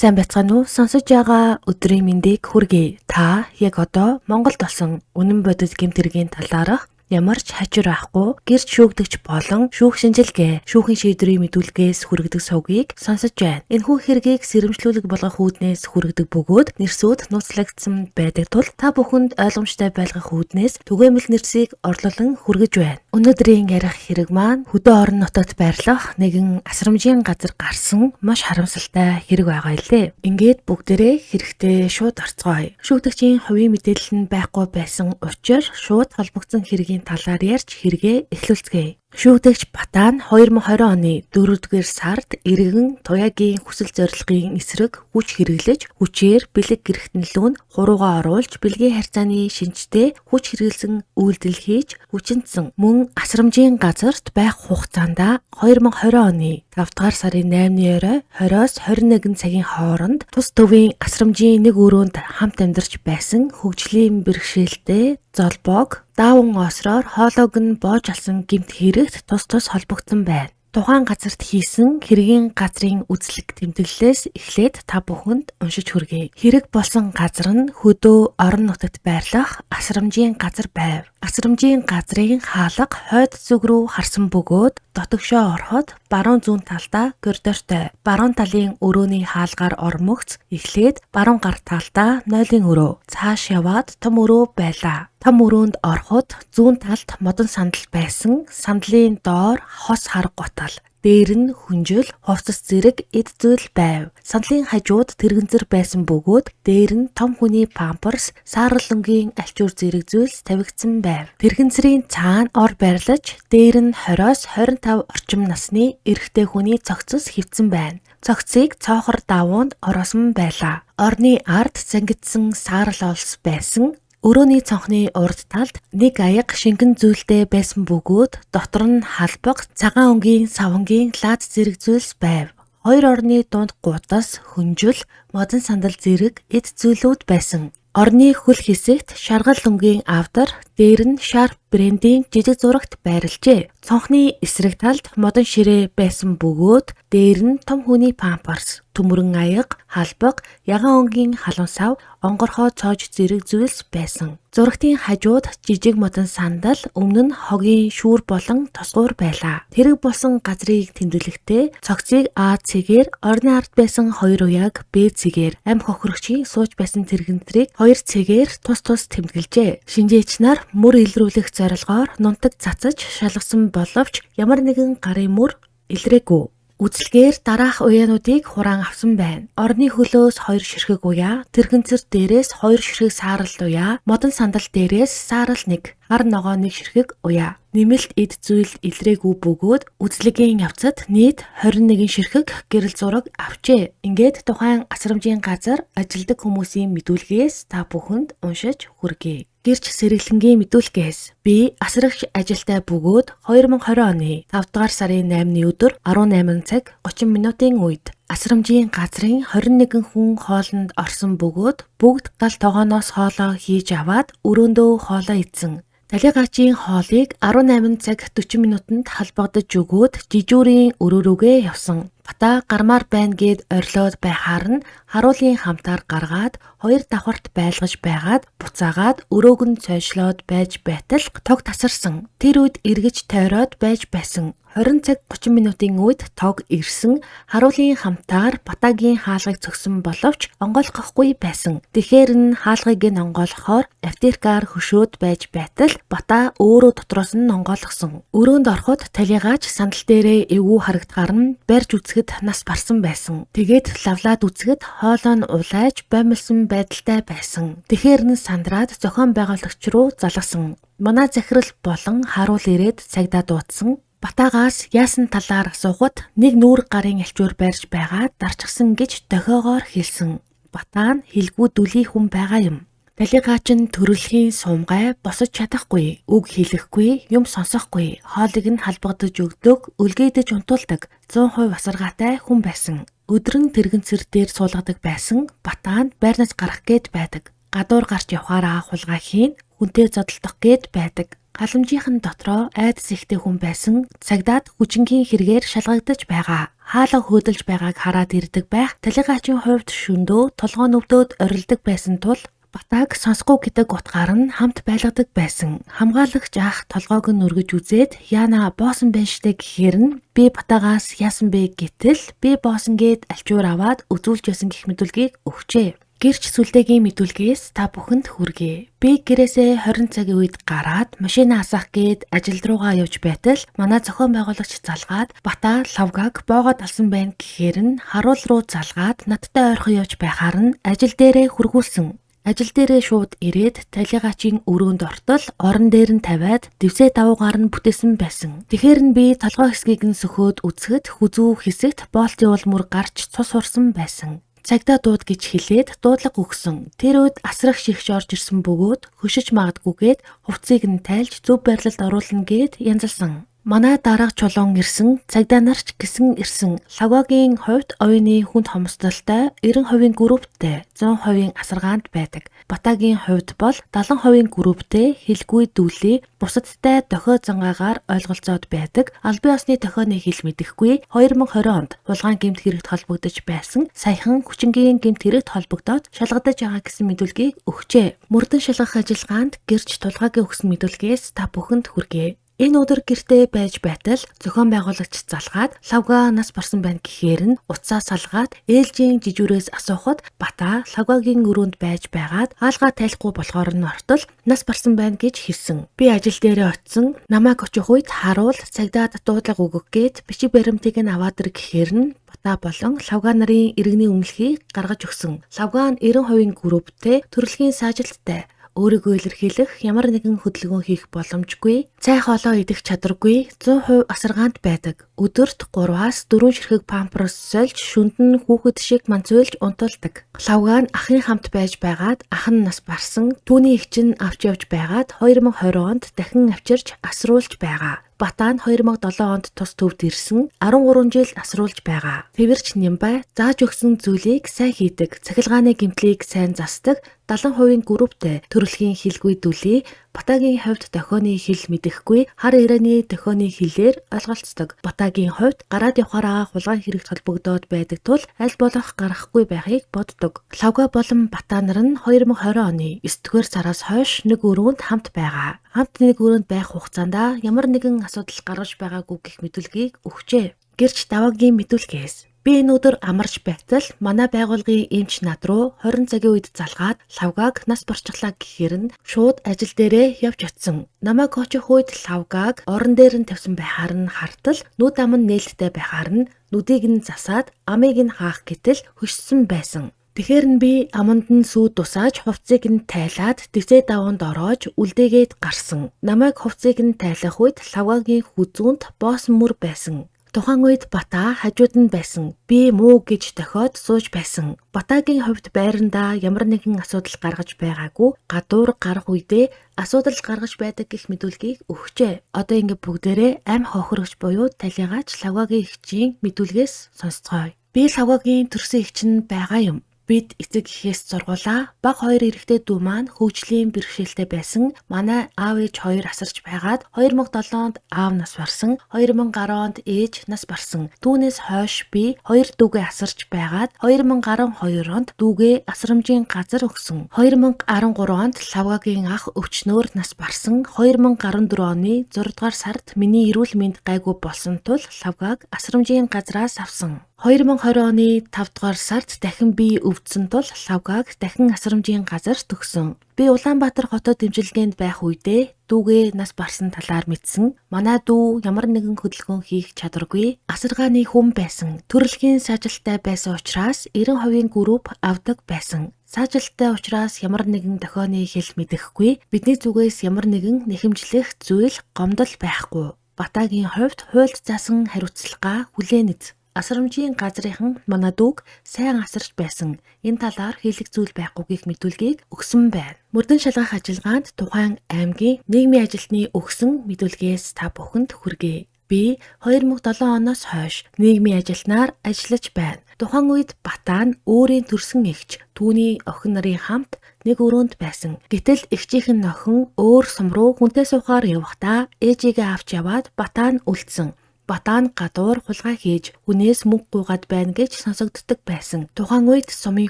Сайн байцгаана уу? Сонсож байгаа өдрийн мэндийг хүргэе. Та яг одоо Монголд болсон үнэн бодит гэмт хэргийн талаарх ямар ч хажир авахгүй гэрч шүүгдэгч болон шүүх шинжилгээ, шүүхийн шийдвэрийн мэдүүлгээс хүргэдэг сувгийг сонсож байна. Энэхүү хэргийг сэрэмжлүүлэг болгох үүднээс хүргэдэг бөгөөд нэрсүүд нууцлагдсан байдаг тул та бүхэнд ойлгомжтой байлгах үүднээс түгээмэл нэрсийг орлуулан хүргэж байна. Өнөөдрийн ярих хэрэг маань хөдөө орон нутагт байрлах нэгэн асрамжийн газар гарсан маш харамсалтай хэрэг байгаа илээ. Ингээд бүгдээрээ хэрэгтэй шууд орцгоё. Шүүгдэгчийн хувийн мэдээлэл нь байхгүй байсан учраас шууд холбогдсон хэргийн талаар ярьж хэрэгээ эхлүүлцгээе. Шүүгдэгч Батан 2020 оны 4-р сард иргэн Туяагийн хүсэл зорилгын эсрэг хүч хэрэглэж хүчээр бэлэг гэрхтэн лүүн хуруугаа оруулж бэлгийн харьцааны шинжтэй хүч хэрэглэсэн үйлдэл хийж хүчинтсэн. Мөн асрамжийн газарт байх хугацаанд 2020 оны 5-р сарын 8-ны орой 20-оос 21 цагийн хооронд тус төвийн асрамжийн нэг өрөөнд хамт амьдарч байсан хөгжлийн бэрхшээлтэй золбоог даавн осроор хоолойг нь боож алсан гэмт хэрэгт тус тус холбогдсон байна. Тухайн газарт хийсэн хэргийн газрын үзлэг тэмдэглэлээс эхлээд та бүхэнд уншиж хүргэе. Хэрэг болсон газар нь хөдөө орон нутагт байрлах асрамжийн газар байв. Асрамжийн газрын хаалга хойд зүг рүү харсан бөгөөд дотогшоо ороход баруун зүүн талдаа коридортой. Баруун талын өрөөний хаалгаар ормогц эхлээд баруун гар талдаа нойлын өрөө. Цааш яваад том өрөө байлаа. Том өрөөнд ороход зүүн талд модон сандал байсан. Сандлын доор хос хар гутал, дээр нь хүнжил, хувцас зэрэг эд зүйл байв. Сандлын хажууд тэрэгэнзэр байсан бөгөөд дээр нь том хүний памперс, саарал өнгийн альчуур зэрэг зүйлс тавигдсан байв. Тэрэгэнзрийн цаана ор байрлаж, дээр нь 20-оос 25 орчим насны эрэгтэй хүний цогцос хэвтсэн байна. Цогцыг цоохор давуунд ороосон байлаа. Орны ард зангидсан саарал олс байсан. Өрөөний цонхны урд талд нэг аяга шингэн зүйлтэй байсан бөгөөд дотор нь халбага, цагаан өнгийн савангийн лаад зэрэг зүйлс байв. Хоёр орны дунд гутас, хөнжил, модон сандал зэрэг эд зүйлүүд байсан. Орны хөл хэсэгт шаргал өнгийн авдар, дээр нь Sharp брендийн жижиг зурагт байрлажээ. Цонхны эсрэг талд модон ширээ байсан бөгөөд дээр нь том хүний памперс, төмөрөн аяга, халбага, ягаан өнгийн халуун сав, онгорхой цоож зэрэг зүйлс байсан. Зурагтын хажууд жижиг модон сандал, өмнө нь хогийн шүүр болон тосгуур байлаа. Тэрэг болсон газрыг тэмдэглэхдээ цогцыг А цэгээр, орны ард байсан хоёр уяаг Б цэгээр, ам хохирогчийн сууж байсан тэрэгэнтрийг хоёр цэгээр тус тус тэмдэглэжээ. Шинжээч нар мөр илрүүлэх зорилгоор нунтаг цацаж шалгасан боловч ямар нэгэн гарын мөр илрээгүй. Үзлэгээр дараах уяануудыг хураан авсан байна. Орны хөлөөс 2 ширхэг уяа, тэрэгэнцэр дээрээс 2 ширхэг саарал уяа, модон сандал дээрээс саарал 1, хар ногоо 1 ширхэг уяа. Нэмэлт эд зүйл илрээгүй бөгөөд үзлэгийн явцад нийт 21 ширхэг гэрэл зураг авчээ. Ингээд тухайн асрамжийн газар ажилдаг хүмүүсийн мэдүүлгээс та бүхэнд уншиж хүргэе. Гэрч сэргэлэнгийн мэдүүлгээс би асрагч ажилтай бөгөөд 2020 оны 5 дугаар сарын 8-ны өдөр 18 цаг 30 минутын үед асрамжийн газрын 21 хүн хоолнд орсон бөгөөд бүгд гал тогооноос хоолоо хийж аваад өрөөндөө хоолоо идсэн. Талигаачийн хоолыг 18 цаг 40 минутанд халбагдаж өгөөд жижүүрийн өрөө рүүгээ явсан. Бата гармаар байна гэд орилоод байхаар нь харуулын хамтаар гаргаад хоёр давхарт байлгаж байгаад буцаагаад өрөөг нь цойшлоод байж байтал тог тасарсан. Тэр үед эргэж тойроод байж байсан. 20 цаг 30 минутын үед тог ирсэн харуулын хамтаар Батагийн хаалгыг цогсон боловч онгойлгохгүй байсан. Тэгэхээр нь хаалгыг нь онгойлгохоор аптекаар хөшөөд байж байтал Бата өөрөө дотроос нь онгойлгосон. Өрөөнд ороход талигаач сандал дээрээ эвгүй харагдахаар нь барьж үзэхэд нас барсан байсан. Тэгээд лавлаад үзэхэд хоолой нь улайж баймилсан байдалтай байсан. Тэгэхээр нь сандраад зохион байгуулагч руу залгасан. Манай захирал болон харуул ирээд цагдаа дуудсан. Батагаас яасан талаар асуухад нэг нүүр гарын альчуур барьж байгаа дарчсан гэж дохиогоор хэлсэн. Батаа нь хэлгүй дүлий хүн байгаа юм. Талигаач нь төрөлхийн сумгай босож чадахгүй, үг хэлэхгүй, юм сонсохгүй, хоолыг нь халбагдаж өгдөг, өлгийдэж унтуулдаг 100% асаргаатай хүн байсан. Өдөр нь тэрэгэнцэр дээр суулгадаг байсан. Батаа нь байрнаас гарах гээд байдаг. Гадуур гарч явхаараа хулгай хийн, хүнтэй зодолдох гээд байдаг. Халамжийнхан дотроо айдас ихтэй хүн байсан. Цагдаад хүчингийн хэрэгээр шалгагдаж байгаа. хаалга хөөдөлж байгааг хараад ирдэг байх. Талигаачийн хувьд шөндөө толгой нүвдөөд орилдог байсан тул Батаг сонсохгүй гэдэг утгаар нь хамт байлгадаг байсан. Хамгаалагч ах толгойг нь өргөж үзээд яана боосон байна штэ гэхээр нь би Батагаас яасан бэ гэтэл би боосон гээд альчуур аваад үзүүлж байсан гэх мэдүүлгийг өгчээ. Гэрч сүлдээгийн мэдүүлгээс та бүхэнд хүргэе. Би гэрээсээ 20 цагийн үед гараад машинаа асаах гээд ажил руугаа явж байтал манай зохион байгуулагч залгаад Бата лавгаг боогод алсан байна гэхээр нь харуул руу залгаад надтай ойрхон явж байхаар нь ажил дээрээ хүргүүлсэн. Ажил дээрээ шууд ирээд талигаачийн өрөөнд ортол орон дээр нь тавиад дэвсээ давуугаар нь бүтээсэн байсан. Тэгэхээр нь би толгой хэсгийг нь сөхөөд үзэхэд хүзүү хэсэгт боолтын улмөр гарч цус хурсан байсан. Цагдаа дууд гэж хэлээд дуудлага өгсөн. Тэр үед асрах шигч орж ирсэн бөгөөд хөшиж магадгүйгээд хувцсыг нь тайлж зөв байрлалд оруулна гээд янзалсан. Манай дарга чулуун ирсэн, цагдаа нар ч гэсэн ирсэн. Лавгагийн хувьд оюуны хүнд хомсдолтой 90% групптэй 100% асаргаанд байдаг. Батагийн хувьд бол 70% групптэй хэлгүй дүүлээ бусадтай дохио зангаагаар ойлголцоод байдаг. Албан ёсны дохионы хэл мэдэхгүй 2020 онд хулгайн гэмт хэрэгт холбогдож байсан. Саяхан хүчингийн гэмт хэрэгт холбогдоод шалгадаж байгаа гэсэн мэдүүлгийг өгчээ. Мөрдөн шалгах ажиллагаанд гэрч тулгаагийн өгсөн мэдүүлгээс та бүхэнд хүргэе. Энэ өдөр гэртээ байж байтал зохион байгуулагч залгаад лавга нас барсан байна гэхээр нь утсаа салгаад ээлжийн жижүүрээс асуухад Бата лавгагийн өрөөнд байж байгаад хаалгаа тайлахгүй болохоор нь ортол нас барсан байна гэж хэлсэн. Би ажил дээрээ очисон. Намайг очих үед харуул цагдаад дуудлага өгөх гээд бичиг баримтыг нь аваад ир гэхээр нь Бата болон лавга нарын иргэний үнэлгийг гаргаж өгсөн. Лавга нь 90% групптэй төрөлхийн саажилттай өөрийгөө илэрхийлэх ямар нэгэн хөдөлгөөн хийх боломжгүй, цай хоолоо идэх чадваргүй, 100% асаргаанд байдаг. Өдөрт 3-аас 4 ширхэг памперс сольж шүнд нь хүүхэд шиг манцуйлж унтуулдаг. Лавга нь ахын хамт байж байгаад ах нь нас барсан, түүний эгч нь авч явж байгаад 2020 онд дахин авчирч асруулж байгаа. Бата нь 2007 онд тус төвд ирсэн 13 жил асруулж байгаа. Тэвэрч Нямбай зааж өгсөн зүйлийг сайн хийдэг, цахилгааны гэмтлийг сайн засдаг, 70% групптэй төрөлхийн хэлгүй дүлий, Батагийн хувьд дохионы хэл мэдэхгүй, хар ирээний дохионы хэлээр ойлголцдог. Батагийн хувьд гараад явхаараа хулгайн хэрэгт холбогдоод байдаг тул аль болох гарахгүй байхыг боддог. Лавга болон Бата нар нь 2020 оны 9-р сараас хойш нэг өрөөнд хамт байгаа. Хамт нэг өрөөнд байх хугацаанд ямар нэгэн асуудал гаргаж байгаагүй гэх мэдүүлгийг өгчээ. Гэрч даваагийн мэдүүлгээс би энэ өдөр амарч байтал манай байгууллагын эмч над руу 20 цагийн үед залгаад лавгаг нас барчглаа гэхээр нь шууд ажил дээрээ явж очсон. Намайг очих үед лавгаг орон дээр нь тавьсан байхаар нь хартал нүд ам нь нээлттэй байхаар нь нүдийг нь засаад амыг нь хаах гэтэл хөшсөн байсан. Тэгэхээр нь би аманд нь сүү тусааж хувцсыг нь тайлаад дэвсээ даванд ороож үлдээгээд гарсан. Намайг хувцсыг нь тайлах үед лавгагийн хүзүүнд боосон мөр байсан. Тухайн үед Бата хажууд нь байсан. Би муу гэж дохиод сууж байсан. Батагийн хувьд байрандаа ямар нэгэн асуудал гаргаж байгаагүй. Гадуур гарах үедээ асуудал гаргаж байдаг гэх мэдүүлгийг өгчээ. Одоо ингэ бүгдээрээ ам хохирогч буюу талигаач лавгагийн эгчийн мэдүүлгээс сонсцгоё. Би лавгагийн төрсөн эгч нь байгаа юм. Бид эцэг эхээс зургуулаа. Баг хоёр эрэгтэй дүү маань хөгжлийн бэрхшээлтэй байсан. Манай аав ээж хоёр асарч байгаад 2007 онд аав нас барсан. 2010 онд ээж нас барсан. Түүнээс хойш би хоёр дүүгээ асарч байгаад 2012 онд дүүгээ асрамжийн газар өгсөн. 2013 онд лавгагийн ах өвчнөөр нас барсан. 2014 оны 6 дугаар сард миний эрүүл мэнд гайгүй болсон тул лавгаг асрамжийн газраас авсан. 2020 оны 5 дугаар сард дахин би өвдсөн тул лавгаг дахин асрамжийн газар төгсөн. Би Улаанбаатар хотод дэмжлэгэнд байх үедээ дүүгээ нас барсан талаар мэдсэн. Манай дүү ямар нэгэн хөдөлгөөн хийх чадваргүй асаргааны хүн байсан. Төрөлхийн саажилттай байсан учраас 90% групп авдаг байсан. Саажилттай учраас ямар нэгэн дохионы хэл мэдэхгүй. Бидний зүгээс ямар нэгэн нэхэмжлэх зүйл гомдол байхгүй. Батагийн хувьд хуульд заасан хариуцлага хүлээнэ. Асрамжийн газрынхан манай дүүг сайн асарч байсан. Энэ талаар хэлэх зүйл байхгүй гэх мэдүүлгийг өгсөн байна. Мөрдөн шалгах ажиллагаанд тухайн аймгийн нийгмийн ажилтны өгсөн мэдүүлгээс та бүхэнд хүргэе. Би 2007 оноос хойш нийгмийн ажилтнаар ажиллаж байна. Тухайн үед Бата нь өөрийн төрсөн эгч, түүний охин нарын хамт нэг өрөөнд байсан. Гэтэл эгчийнх нь охин өөр сум руу хүнтэй суухаар явахдаа ээжигээ авч яваад Бата нь үлдсэн. Батаа нь гадуур хулгай хийж хүнээс мөнгө гуйгаад байна гэж сонсогддог байсан. Тухайн үед сумын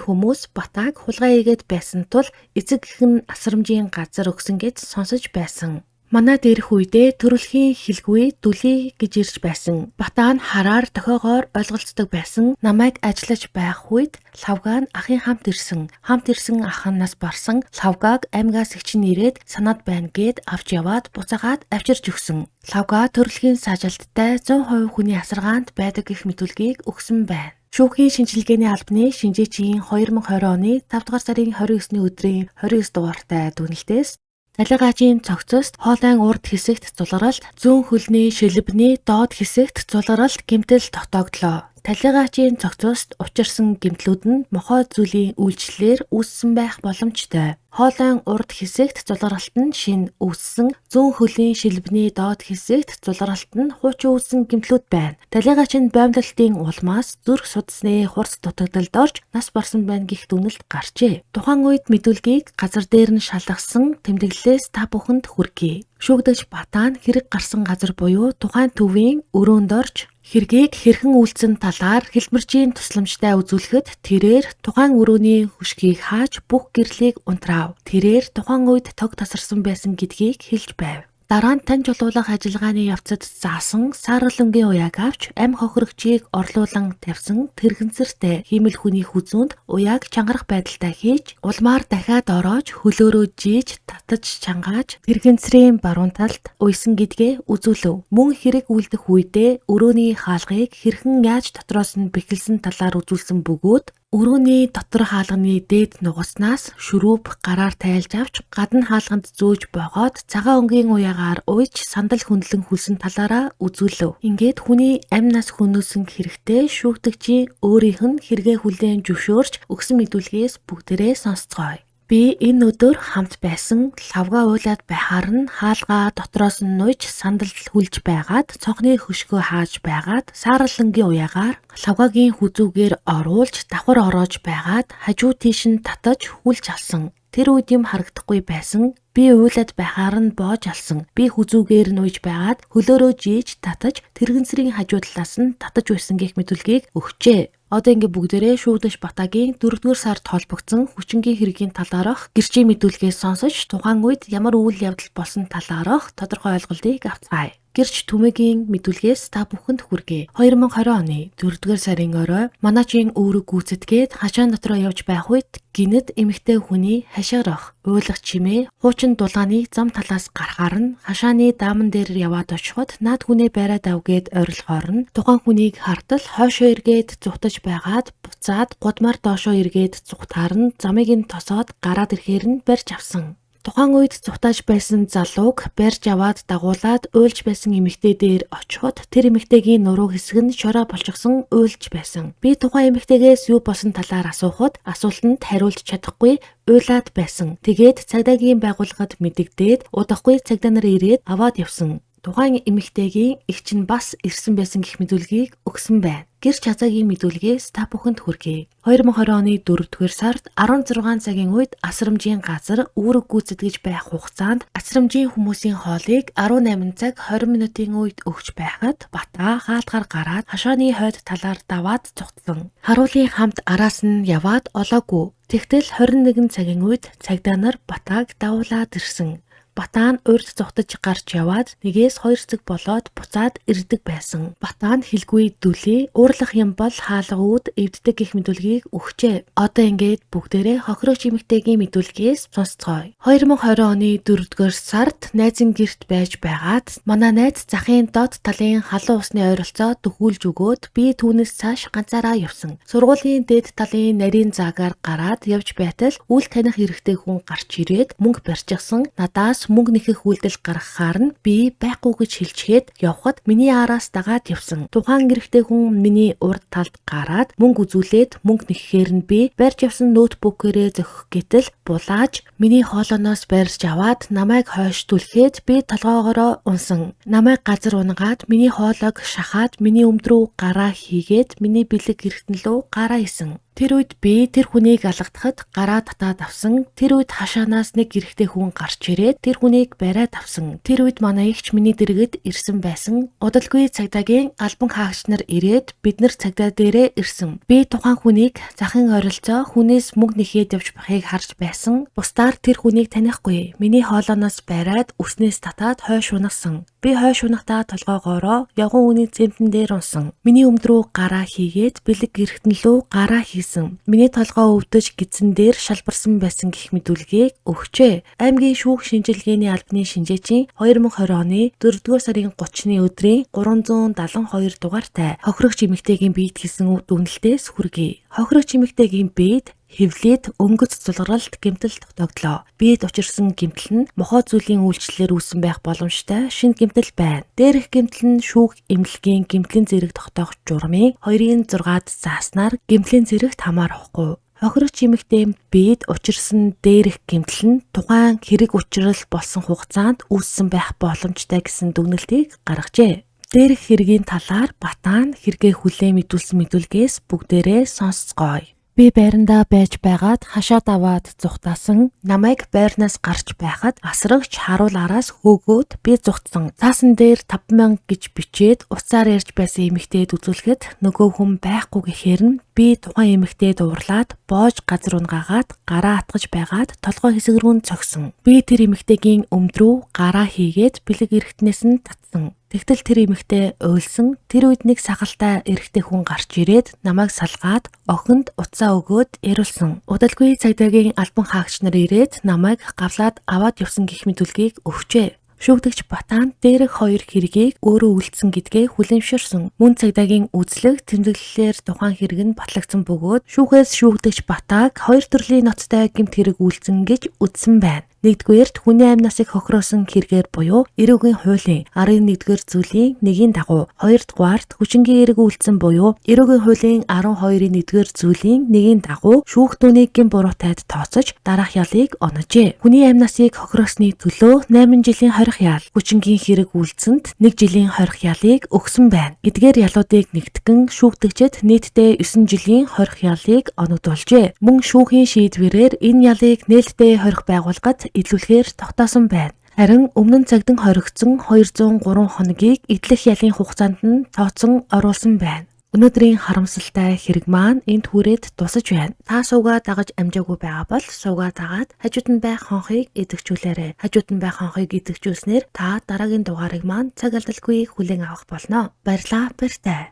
хүмүүс Батааг хулгай хийгээд байсан тул эцэг эх нь асрамжийн газар өгсөн гэж сонсож байсан. Манай дээрх үедээ төрөлхийн хэлгүй дүлий гэж ирж байсан. Батаа нь хараар дохиогоор ойлголцдог байсан. Намайг ажиллаж байх үед Лхавгаа нь ахын хамт ирсэн. Хамт ирсэн ах нь нас барсан. Лхавгааг аймгаас эгч нь ирээд санаад байна гээд авч яваад буцаагаад авчирч өгсөн. Лхавгаа төрөлхийн саажилттай 100% хүний асаргаанд байдаг гэх мэдүүлгийг өгсөн байна. Шүүхийн шинжилгээний албаны шинжээчийн 2020 оны 5 дугаар сарын 29-ний өдрийн 29 дугаартай дүгнэлтээс Талигаачийн цогцост хоолойн урд хэсэгт зулгаралт, зүүн хөлний шилбэний доод хэсэгт зулгаралт гэмтэл тогтооглоо. Талигаачийн цогцост учирсан гэмтлүүд нь мохой зүйлийн үйлчлэлээр үүссэн байх боломжтой. Хоолойн урд хэсэгт зулгаралт нь шинэ үүссэн, зүүн хөлийн шилбэний доод хэсэгт зулгаралт нь хуучин үүссэн гэмтлүүд байна. Талигач нь боомлолтын улмаас зүрх судасны хурц дутагдалд орж нас барсан байна гэх дүгнэлт гарчээ. Тухайн үед мэдүүлгийг газар дээр нь шалгасан тэмдэглэлээс та бүхэнд хүргэе. Шүүгдэгч Батаа нь хэрэг гарсан газар буюу тухайн төвийн өрөөнд орж хэргийг хэрхэн үйлдсэн талаар хэлбэрчийн тусламжтай үзүүлэхэд тэрээр тухайн өрөөний хөшгийг хааж бүх гэрлийг унтраав. Тэрээр тухайн үед тог тасарсан байсан гэдгийг хэлж байв. Дараа нь тань чулуулах ажиллагааны явцад заасан саарал өнгийн уяаг авч амь хохирогчийг орлуулан тавьсан тэргэнцэртэй хиймэл хүний хүзүүнд уяаг чангарах байдалтай хийж улмаар дахиад ороож хөлөөрөө жийж татаж чангааж тэргэнцрийн баруун талд уйсан гэдгээ үзүүлэв. Мөн хэрэг үлдэх үедээ өрөөний хаалгыг хэрхэн яаж дотроос нь бэхэлсэн талаар үзүүлсэн бөгөөд өрөөний дотор хаалганы дээд нугаснаас шүрүүп гараар тайлж авч гадна хаалганд зөөж богоод цагаан өнгийн уяагаар уйж сандал хөндлөн хүлсэн талаараа үзүүлэв. Ингээд хүний амь нас хөнөөсөн хэрэгтэй шүүгдэгчийн өөрийнх нь хэрэгээ хүлээн зөвшөөрч өгсөн мэдүүлгээс бүгдээрээ сонсцгоё. Би энэ өдөр хамт байсан лавга уйлаад байхаар нь хаалгаа дотроос нь нуйж сандал хүлж байгаад цонхны хөшгөө хааж байгаад сааралангийн уяагаар лавгагийн хүзүүгээр оруулж давхар ороож байгаад хажуу тийш нь татаж хүлж алсан. Тэр үед юм харагдахгүй байсан. Би уйлаад байхаар нь боож алсан. Би хүзүүгээр нуйж байгаад хөлөөрөө жийж татаж тэргэнцрийн хажуу талаас нь татаж байсан гэх мэдүүлгийг өгчээ. Одоо ингээ бүгдээрээ шүүгдэгч Батагийн 4-р сард холбогдсон хүчингийн хэргийн талаарх гэрчийн мэдүүлгээс сонсож тухайн үед ямар үйл явдал болсон талаарх тодорхой ойлголтыг авцгаая. Гэрч Түмэгийн мэдүүлгээс та бүхэнд хүргэе. 2020 оны 4-р сарын орой манаачийн үүрэг гүйцэтгээд хашаан дотроо явж байх үед гинэд эмэгтэй хүний хашгирах, уйлах чимээ хуучин дулааны зам талаас гарахаар нь хашааны дааман дээр яваад очиход наад хүнээ бариад ав гээд ойрлохоор нь тухайн хүнийг хартал хойшоо эргээд зүхтаж байгаад буцаад гудмаар доошоо эргээд зүхтаар нь замыг нь тосоод гараад ирэхээр нь барьж авсан. Тухайн үед зүхтааж байсан залууг барьж аваад дагуулад уйлж байсан эмэгтэй дээр очиход тэр эмэгтэйгийн нуруу хэсэг нь шороо болчихсон уйлж байсан. Би тухайн эмэгтэйгээс юу болсон талаар асуухад асуултанд хариулж чадахгүй уйлаад байсан. Тэгээд цагдаагийн байгууллагад мэдэгдээд удахгүй цагдаа нар ирээд аваад явсан. Тухайн эмэгтэйгийн эгч нь бас ирсэн байсан гэх мэдүүлгийг өгсөн байна. Гэрч Азагийн мэдүүлгээс та бүхэнд хүргэе. 2020 оны 4-р сард 16 цагийн үед асрамжийн газар үүрэг гүйцэтгэж байх хугацаанд асрамжийн хүмүүсийн хоолыг 18 цаг 20 минутын үед өгч байхад Бата хаалтгаар гараад хашааны хойд талаар даваад цугтсан. Харуулын хамт араас нь яваад олоогүй. Тэгтэл 21 цагийн үед цагдаа нар Батааг дагуулад ирсэн. Батаа нь урьд зугтаж гарч яваад 1-2 цаг болоод буцаад ирдэг байсан. Батаа нь хэлгүй дүлий уурлах юм бол хаалга үүд эвддэг гэх мэдүүлгийг өгчээ. Одоо ингээд бүгдээрээ хохирогч эмэгтэйгийн мэдүүлгээс сонсцгоё. 2020 оны 4-р сард найзын гэрт байж байгаад манай найз захын доод талын халуун усны ойролцоо дөхүүлж өгөөд би түүнээс цааш ганцаараа явсан. Сургуулийн дээд талын нарийн заагаар гараад явж байтал үл таних эрэгтэй хүн гарч ирээд мөнгө барьчихсан. Надаас мөнгө нэхэх үйлдэл гаргахаар нь би байхгүй гэж хэлчихэд явхад миний араас дагаад явсан. Тухайн эрэгтэй хүн миний урд талд гараад мөнгө үзүүлээд мөнгө нэхэхээр нь би барьж явсан ноутбукээрээ зохих гэтэл булааж миний хоолойноос барьж аваад намайг хойш түлхээд би толгоогоороо унсан. Намайг газар унгаад миний хоолойг шахаад миний өмд рүү гараа хийгээд миний бэлэг эргэтэн лүү гараа исэн. Тэр үед би тэр хүнийг алгадахад гараа татаад авсан. Тэр үед хашаанаас нэг эрэгтэй хүн гарч ирээд тэр хүнийг бариад авсан. Тэр үед манай эгч миний дэргэд ирсэн байсан. Удалгүй цагдаагийн албан хаагч нар ирээд бид нар цагдаа дээрээ ирсэн. Би тухайн хүнийг захын ойролцоо хүнээс мөнгө нэхээд явж байхыг харж байсан. Бусдаар тэр хүнийг танихгүй. Миний хоолойноос бариад үснээс татаад хойш унасан. Би хойш унахдаа толгойгоороо явган үний зэмтэн дээр унсан. Миний өмд рүү гараа хийгээд бэлэг гэрхтэн лүү гараа хийсэн. Миний толгой өвдөж гидсэн дээр шалбарсан байсан гэх мэдүүлгийг өгчээ. Аймгийн шүүх шинжилгээний албаны шинжээчийн 2020 оны 4-р сарын 30-ны өдрийн 372 дугаартай хохирогч эмэгтэйгийн биед хийсэн дүгнэлтээс хүргэе. Хохирогч эмэгтэйгийн биед хэвлээд өнгөц зулгаралт гэмтэл тогтооглоо. Биед учирсан гэмтэл нь мохой зүйлийн үйлчлэлээр үүссэн байх боломжтой шинэ гэмтэл байна. Дээрх гэмтэл нь шүүх эмнэлгийн гэмтлийн зэрэг тогтоох журмын 2-ын 6-ад зааснаар гэмтлийн зэрэгт хамаарахгүй. Хохирогч эмэгтэй биед учирсан дээрх гэмтэл нь тухайн хэрэг учрал болсон хугацаанд үүссэн байх боломжтой гэсэн дүгнэлтийг гаргажээ. Дээрх хэргийн талаар Батан хэрэгээ хүлээн мэдүүлсэн мэдүүлгээс бүгдээрээ сонсцгоё. Би байрандаа байж байгаад хашаад аваад зүхтаасан. Намайг байрнаас гарч байхад асрагч харуул араас хөөгөөд би зүхтсан. Цаасан дээр 5000 гэж бичээд утсаар ярьж байсан эмэгтэйд үзүүлэхэд нөгөө хүн байхгүй гэхээр нь би тухайн эмэгтэйд уурлаад боож газар унгаагаад гараа атгаж байгаад толгой хэсэг рүү нь цогсон. Би тэр эмэгтэйгийн өмд рүү гараа хийгээд бэлэг эргэтнээс нь татсан. Тэгтэл тэр эмэгтэй уйлсан. Тэр үед нэг сахалтай эрэгтэй хүн гарч ирээд намайг салгаад охинд утсаа өгөөд яриулсан. Удалгүй цагдаагийн албан хаагч нар ирээд намайг гавлаад аваад явсан гэх мэдүүлгийг өгчээ. Шүүгдэгч Батан дээрх хоёр хэргийг өөрөө үйлдсэн гэдгээ хүлээн зөвшөөрсөн. Мөн цагдаагийн үзлэг тэмдэглэлээр тухайн хэрэг нь батлагдсан бөгөөд шүүхээс шүүгдэгч Батаг хоёр төрлийн ноцтой гэмт хэрэг үйлдсэн гэж үзсэн байна. Нэгдүгээрт хүний амь насыг хохироосон хэрэгээр буюу эрүүгийн хуулийн 11-р зүйлийн 1-ийн дагуу, хоёрдугаарт хүчингийн эрэг үйлдсэн буюу эрүүгийн хуулийн 12-ын 1-р зүйлийн 1-ийн дагуу шүүх түүнийг гэм буруутайд тооцож дараах ялыг оножээ. Хүний амь насыг хохироосны төлөө 8 жилийн хорих ял, хүчингийн хэрэг үйлдсэнд 1 жилийн хорих ялыг өгсөн байна. Эдгээр ялуудыг нэгтгэн шүүгдэгчид нийтдээ 9 жилийн хорих ялыг оногдуулжээ. Мөн шүүхийн шийдвэрээр энэ ялыг нээлттэй хорих байгууллагад илүүлэхээр тогтоосон байна. Харин өмнө нь цагдан хоригдсон 203 хоногийг идэлх ялын хугацаанд нь тооцон оруулсан байна. Өнөөдрийн харамсалтай хэрэг маань энд хүрээд дуусаж байна. Та суугаа дагаж амжаагүй байгаа бол суугаа дагаад хажууд нь байх хонхыг идэвхжүүлээрэй. Хажууд нь байх хонхыг идэвхжүүлснээр та дараагийн дугаарыг маань цаг алдалгүй хүлээн авах болно. Баярлалаа, баяртай.